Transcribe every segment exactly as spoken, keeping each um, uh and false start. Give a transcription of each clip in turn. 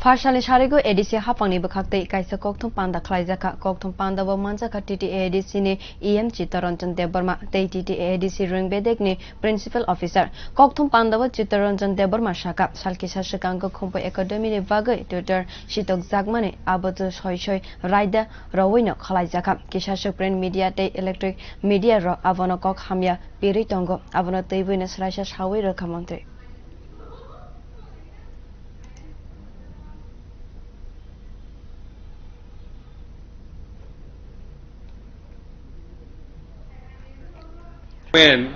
Parsalni sarigo A D C haphangni bwkhaktwi kaisa kokthum panda khlaijakha. Kokthum pandao manjakha T T A A D C ni E M Chittaranjan Debbarma tei T T A A D C Ring Bedekni Principal Officer. Kokthum pandao Chittaranjan Debbarma sakha, sal kisa swkango Khumpui Academy ni bagwi Twitter sitok jakmani abo soi soi raida rowi no khlaijakha. Kisaswk print media tei electronic media rok abono kok hamya pirwi tongo, abono twiwi no swraisa sawi rwkha montri. Government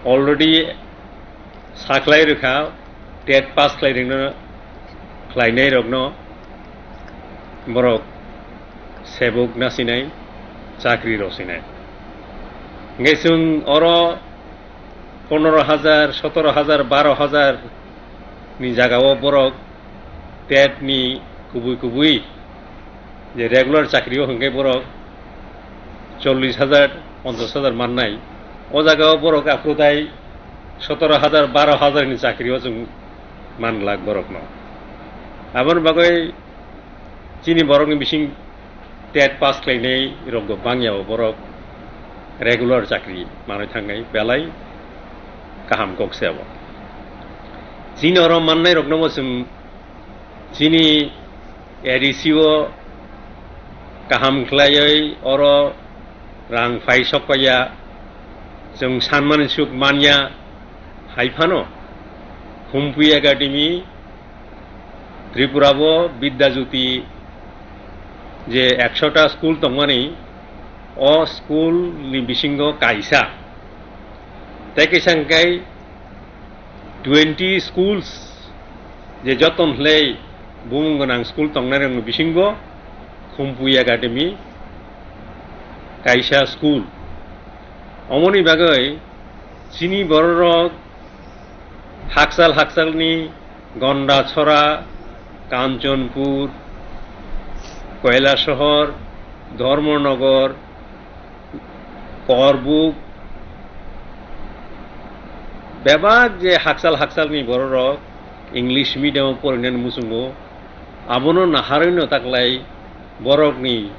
already sakhlai rwkha, TET pass khlai rwkno, khlainai rokno borok sebuk nasinai, chakri rosinai. Hingke chwng oro pondro hajar, sotoro hajar, baro hajar ni jagao borok TET ni kubui kubui je regular chakri o hwnkhe borok chollish hajar, ponchash hajar mannai. O jagao borok aphuru tai sotoro hajar, baro hajar ni chakri o chwng man lak borokno. Aboni bagwi chini borokni bising TET pass khlainai rokbo bangya o borok regular chakri manwi thangnai belai kaham kok se abo. Chini oro mannai rokno bo chwng chini A D C o kaham khlaiwi oro rang phai sokpaiya, chwng sanmani suk manya hai phano Khumpui Academy Tripura bo Bidya Jyoti je ekshota school tongmani, o school ni bisingo kaisa. Tei kaisa hwnkhe twenty schools je joton hwlei bumung gwnang school tongnai rokni bisingo Khumpui Academy kaisa school. Omoni bagwi chini bororok hakchal hakchalni Gondachora, Kanchanpur, Kailasahar, Dharmanagar, Korbuk, bebak je hakchal hakchalni bororok English medium o porinani muchungo, abono naharwino taklai borokni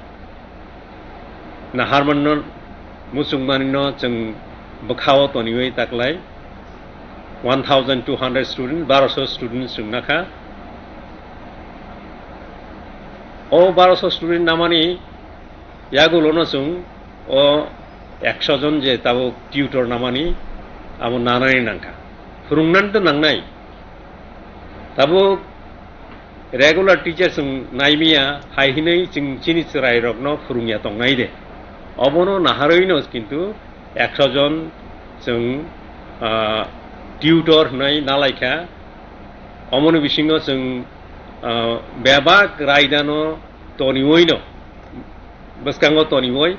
naharmanno muchungmanino chwng bwkhao toniwi taklai one thousand two hundred student, baroso student chwng nakha. O baroso student namani yagulono chwng o ekso jon je tabuk tutor namani abo nanani nangkha, phwrwngnani to nangnai. Tabuk regular teacher chwng naimiya hai hinwi chwng chini chwrairokno phwrwngya tongnai de. Obono naharwino kintu ekso jon chwng, ah, tutor hwnwi nalaikha. Omoni bisingo chwng, ah, bebak raidano toniwino, bwskango toniwi